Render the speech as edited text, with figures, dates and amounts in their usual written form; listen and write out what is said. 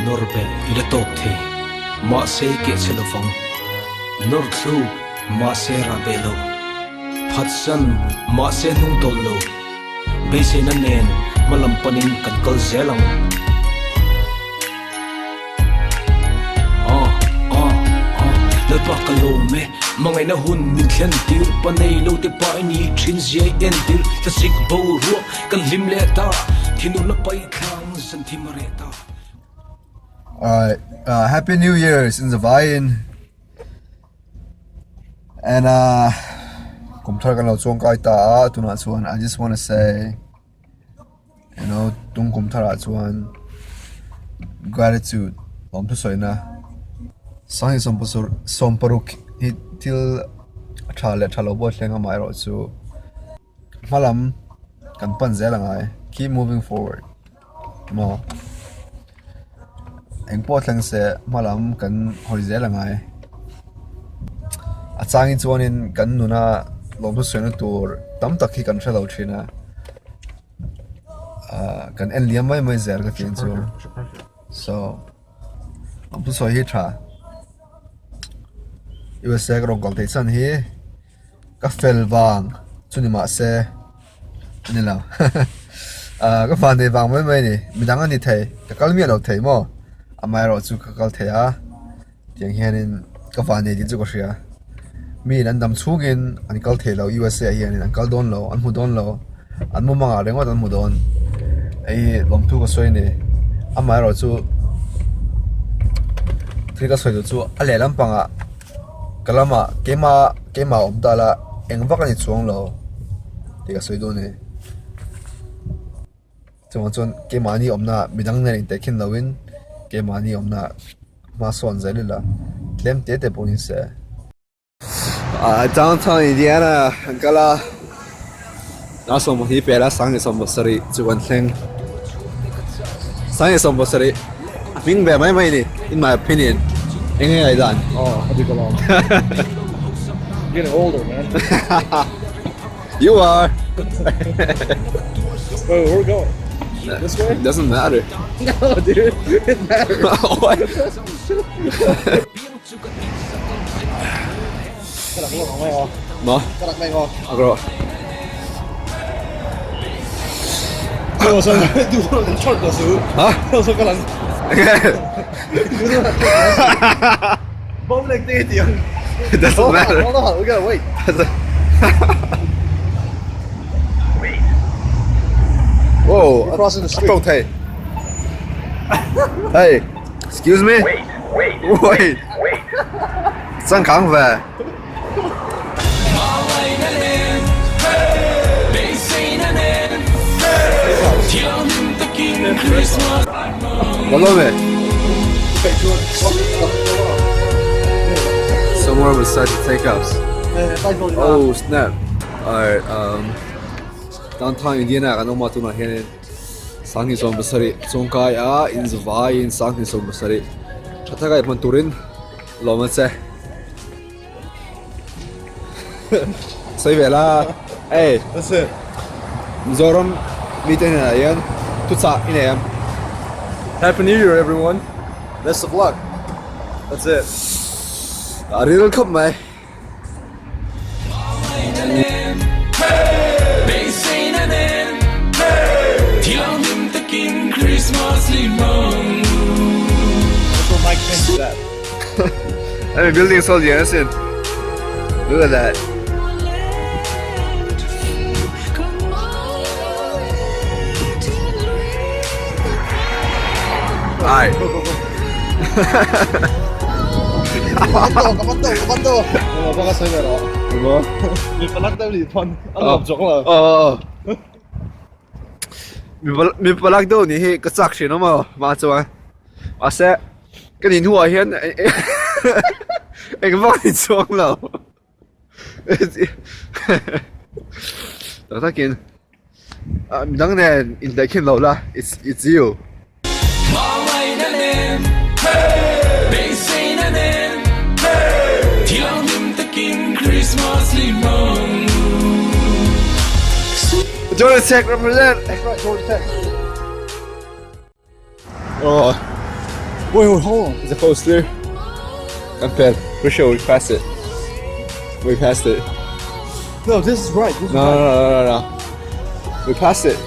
Nawr belh i la tawk thei, mahse i keh chhe lovang. Nawr thluk, mahse rah beh lo. Phatsan, mahse hnung tawlh lo. Beiseina nen hma lam panin kan kal zel ang. Ah, ah, ah, Lalpa ka lawm e, hmangaihna hun min thlen tir, pa nei lo te pa i nih thin zia i entir, thlasik boruak kan hlim leh ta, thinurna paihthlang zan thim a reh ta. Alright, uh, Happy New Year's in the Vain. And uh, kum thar kan lo chuang kai ta a, tunah chuan I just want to say You know, tung kum tharah chuan gratitude awm thusawi na Sanghi sawmparuk hi thil tha leh tha lo pawh a thleng amaherawh chu hma lam kan pan zel a ngai keep moving forward maw engpawh thleng se hma lam kan hawi zel a ngai a changin chuanin kan nuna lawm thusawi na tur tam tak hi kan hre lo thin a. Ah kan en liam mai mai zel ka tih chu so a pu sawi hi tha USA ka rawn kal theih chhan hi ka fel vang chu ni mahse a ni lo ah ka van nei vang mai mai a ni midang a ni thei ka kal miah lo thei maw amaherawh chu ka kal thei a. Tiang hianin ka van nei tih chu ka hria mi in an dam chhungin an kal thei lo USA ah hianin an kal dawn lo an hmu dawn lo an mu mangah ringawt an hmu dawn hei hi lawmthu ka sawi a ni amaherawh chu thil ka sawi duh chu a lehlam pangah ka lamah keimah keimah a awm ta la eng vak a ni chuang lo tih ka sawi dawn a ni. Chuvang chuan keimahni awmna midang nen intehkhin loin keimahni awmna hma sawn zel ila tlem te te pawh ni se. Ahh downtown Indiana an kal a a sawmhnih hi pela sanghnih sawmpasarih chu an thleng sanghnih sawmpasarih a hming ve mai mai a ni in my opinion eng nge ngaihdan Oh, a dik alawm. Getting older, man. You are. Wait, where we going? This way? It doesn't matter. No, dude. It matters. What? Ma? Agro. Hả? It doesn't matter. Hold on, we gotta wait. Whoa, We're crossing the street. Tong thei. Hey, excuse me. Wait, wait, Wait. wait. Sang khang ve. Hello me. Somewhere beside the takeouts. Oh snap. Alright, um downtown Indiana kan awm a tunah hianin Sanghnih 70 chungkai a inzavaiin Sanghnih 70 tha taka i hman turin lawm a che. Sawi ve la hey That's it. Mizoram mite hnenah hian thuchah i nei em? Happy New Year everyone. Best of luck. That's it. A ril khawp mai. That's where Mike Pence is at. I mean, building so lian asin. Look at that. Alright. Mi palak deuh nih hi ka chak thin awm mah chuan mahse ka nih hnuah hian engvak a ni chuang lo tak takin midang nen indaihkhin lo la it's it's you. Georgia Tech represent. That's right, Georgia Tech. Oh. Wait, wait, hold on. Is the coast clear? Kan pel. Pretty sure we passed it. We passed it. No, this is right. This is No, right. no, no, no, no. We passed it.